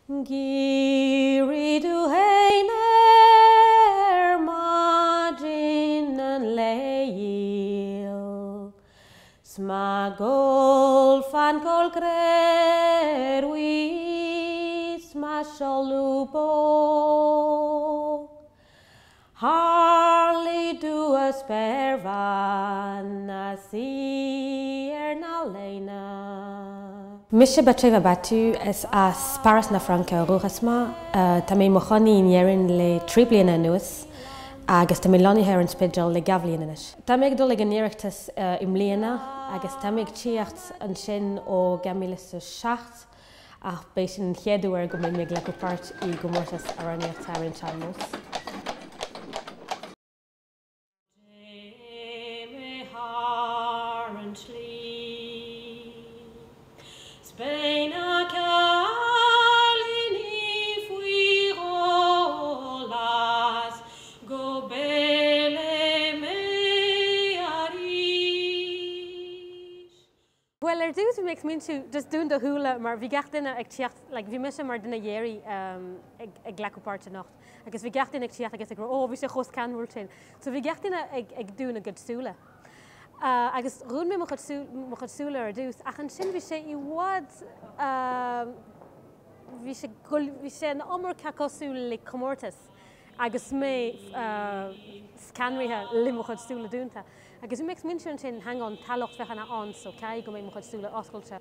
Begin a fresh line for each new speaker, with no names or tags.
D'éirigh tú fhéin ar maidin an lae dhil 'S má gólfainn col gréir 's má seoladh bó. Tharlaigh tú a spéirbhean a suí ar na léine. Mise Batsheva Battu, is as Páras na Fraince ó dhúchas mé. Tá mé i mo chónaí in Éirinn le 3 bliana anuas agus tá mé lonnaithe ar an Spidéal le 2 bhliain anois. Tá mé ag dul ag an Oireachtas i mbliana agus tá mé ag tíocht ansin ó 2007. Ach beidh sin an chéad uair go mbeidh mé ag glacadh páirt i gcomórtas amhránaíochta ar an sean-nós. D'imigh mé thar an tslí 's beidh na cailíní faoi dholas go béile mé arís. Bhuel, ar dtús bhí mé ag smaointiú just dún do shúile mar bhí gach duine ag tíocht, like bhí mise mar duine dheiridh ag ag glacadh páirt anocht agus bhí gach duine ag tíocht agus ag rá oh bhí sé chomh scanrúil sin. So bhí gach duine ag ag dún a gcuid súile. Agus dhún mé mo chuid súl mo chuid súile ar dtús ach ansin bhí sé i bhfad bhí sé bhí sé an iomarca cosúil le comórtas. agus mé scanraithe le mo chuid súile dúnta. Agus bhí mé ag smaointiú ansin, hang on, tá lucht féachana ann so caithfidh go mbeidh mo chuid súile oscailte.